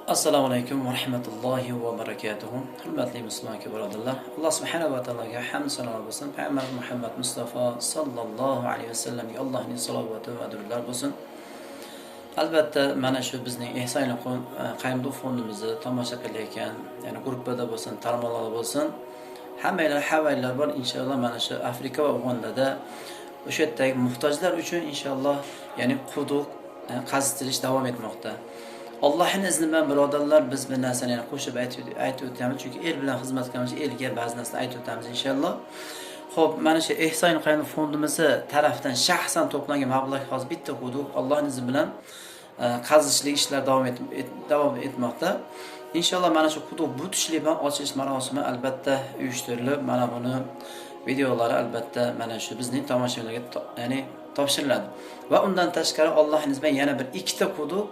Assalomu alaykum va rahmatullohi va barakatuhu. Hurmatli musulmon birodarlar, Alloh subhanahu va taologa hamd sanolar bo'lsin. Payg'ambar Muhammad Mustafa sallallohu alayhi vasallamga Allohning salovati va durudlar bo'lsin. Albatta, mana shu bizning Ehson Qayumdov fondimizni tomosha qilayotgan, ya'ni gruppada bo'lsin, tarmoqlarda bo'lsin, hammanglar xabarlar bor. Inshaalloh mana shu Afrika va Ugandada o'sha yerdagi muhtojlar uchun inshaalloh, ya'ni quduq qazdirish davom etmoqda. Allohning izni bilan birodarlar, biz bir narsani yana qo'shib aytib o'tamiz, chunki el bilan xizmat qilamiz, elga ba'zi narsani aytib o'tamiz inshaalloh. Xo'p, mana shu Ehson Qayumdov fondimizi tarafidan shaxsan to'plangan mablag' hozir bitta quduq Allohning izni bilan qazishlik ishlar davom etmoqda. Inshaalloh mana shu quduq butishlik bilan ochilish marosimi albatta uyushtirilib, mana buni videolari albatta mana shu bizning tomoshabinlarga ya'ni topshiriladi. Va undan tashqari Allohning izni bilan yana bir ikkita quduq,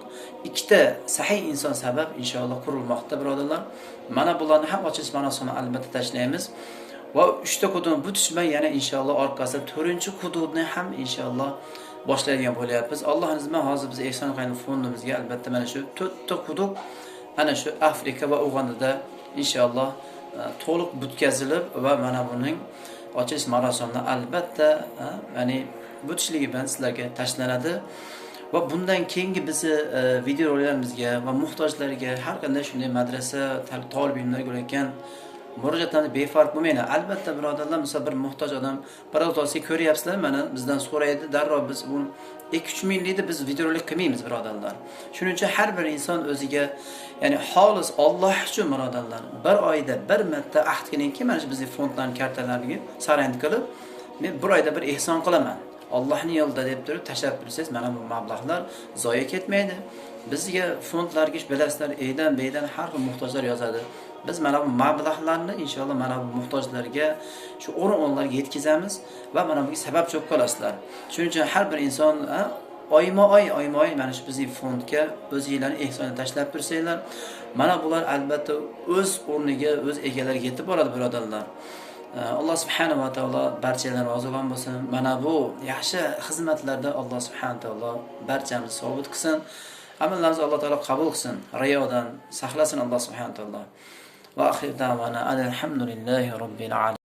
ikkita sahiy inson sabab inshaalloh qurilmoqda birodarlar. Mana bularni ham ochilish marosimini albatta tashlaymiz. Va 3ta quduqni butish bilan yana inshaalloh orqasida 4-quduqni ham inshaalloh boshlaydigan bo'lyapmiz. Allohning izni bilan hozir biz Ehson Qayumdov fondimizga albatta mana shu 4ta quduq ana shu Afrika va Ugandada inshaalloh to'liq butkazilib va mana buning ochilish marosimini albatta ya'ni butishligi bilan sizlarga tashlanadi. Va bundan keyingi bizni videolarimizga va muhtojlarga har qanday shunday madrasa tolib ilmlarga bo'layotgan murojaatlarni befarq bo'lmanglar. Albatta birodarlar, misol bir muhtoj odam paralotasiga ko'ryapsizlar, mana bizdan so'raydi, darrov biz bu 2-3 minglikni biz videorolik qilmaymiz birodarlar. Shuning uchun har bir inson o'ziga, ya'ni xolis Alloh uchun birodarlar, bir oyda bir marta ahd qilingki, mana shu bizning fondlarning kartalariga sarand qilib, men bir oyda bir ehson qilaman. Allohning yo'lida deb turib tashlab tursangiz, mana bu mablag'lar zoya ketmaydi. Bizga fondlarga bilasizlar, eydan beydan har xil muhtojlar yozadi. Biz mana bu mablag'larni inshaalloh mana bu muhtojlarga shu o'rin-o'rinlarga yetkazamiz va mana bunga sababchi bo'lib qolasizlar. Shuning uchun har bir inson oyma-oy mana shu bizning fondga o'zinglarni ehsonni tashlab tursanglar, mana bular albatta o'z o'rniga, o'z egalariga yetib boradi birodarlar. Alloh subhanahu va taolo barchalardan rozi bo'lsin. Mana bu yaxshi xizmatlarda Alloh subhanahu va taolo barchamizni sobit qilsin. Amallarimizni Alloh taolo qabul qilsin. Riyodan saqlasin Alloh subhanahu va taolo. Va axir da'vana alhamdulillahi robbil alamin.